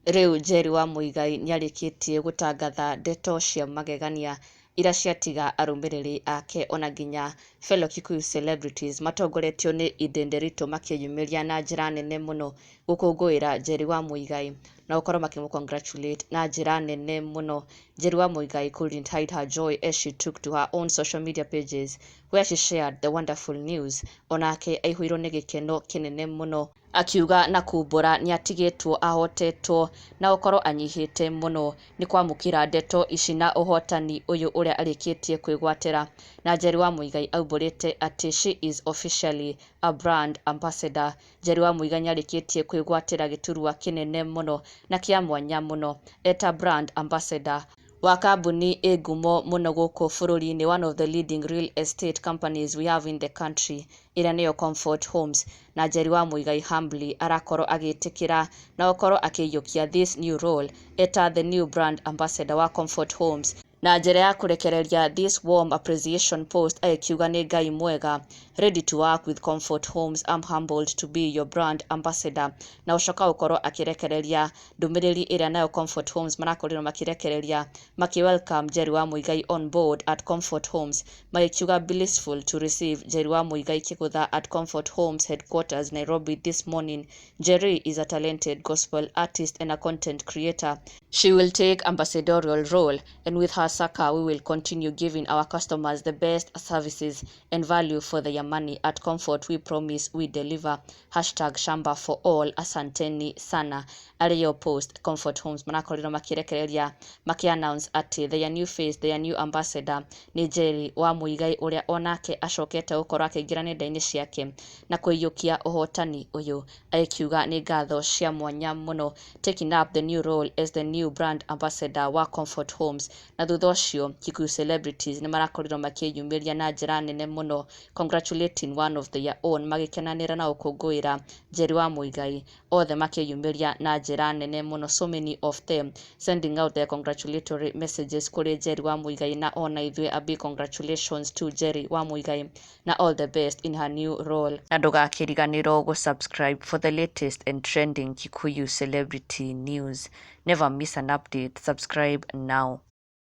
Rĩu Njeri wa Muigai nĩarĩkĩtie gũtangatha ndeto cia magegania iria ciatiga arũmĩrĩri ake ona nginya fellow Kikuyu celebrities matongoretio nĩ Eden Nderitu makĩyumĩria na njĩra nene mũno gũkũngũĩra Njeri wa Muigai na gũkorwo makĩmũ congratulate na njĩra nene mũno. Njeri wa Muigai couldn't hide her joy as she took to her own social media pages, where she shared the wonderful news. Onake aihũirwo nĩ gĩkeno kĩnene mũno, akiuga na kumbũra nĩatigĩtwo ahotetwo na gũkorwo anyihĩte mũno nĩ kwamũkĩra ndeto ici na ũhotani ũyũ ũrĩa arĩkĩtie kwĩgwatĩra. Na Njeri wa Muigai aumbũrĩte atĩ she is officially a brand ambassador. Njeri wa Muigai nĩarĩkĩtie kwĩgwatĩra gĩturwa kĩnene mũno na kĩa mwanya mũno eta brand ambassador wa kambuni ĩ ngumo mũno gũkũ bũrũri-inĩ, one of the leading real estate companies we have in the country, ĩrĩa nĩyo Comfort Homes. Na Njeri wa Muigai humbly arakorwo agĩtĩkĩra na gũkorwo akĩiyũkia this new role eta the new brand ambassador wa Comfort Homes na njĩra ya kũrekereria this warm appreciation post, agĩkiuga nĩ Ngai mwega. "Ready to work with Comfort Homes. I'm humbled to be your brand ambassador." Na gũcoka gũkorwo akĩrekereria ndũmĩrĩri ĩrĩa nayo Comfort Homes marakorirwo makĩrekereria makĩ welcome Njeri wa Muigai on board at Comfort Homes, magĩkiuga, "Blissful to receive Njeri wa Muigai Kigutha at Comfort Homes headquarters, Nairobi, this morning. Njeri is a talented gospel artist and a content creator. She will take ambassadorial role, and with her succor we will continue giving our customers the best services and value for their money. At Comfort, we promise, we deliver. #ShambaForAll. Asanteni sana." Arĩyo post Comfort Homes marakorirwo makĩrekereria makĩ announce atĩ their new face, their new ambassador nĩ Njeri wa Muigai, ũrĩa onake acokete gũkorwo akĩingĩra nenda-inĩ ciake na kũiyũkia ũhotani ũyũ, agĩkiuga nĩ ngatho cia mwanya mũno taking up the new role as the new brand ambassador wa Comfort Homes. Na thutha ũcio Kikuyu celebrities nĩ marakorirwo makĩyumĩria na njĩra nene mũno congratulating one of their own, magĩkenanĩra na gũkũngũĩra Njeri wa Muigai, othe makĩyumĩria na njĩra nene mũno, so many of them sending out their congratulatory messages kũrĩ Njeri wa Muigai. Na ona ithuĩ, a big congratulations to Njeri wa Muigai na all the best in her new role. Na ndũgakĩriganĩrwo gũ-subscribe for the latest and trending Kikuyu celebrity news. Never miss an update. Subscribe now.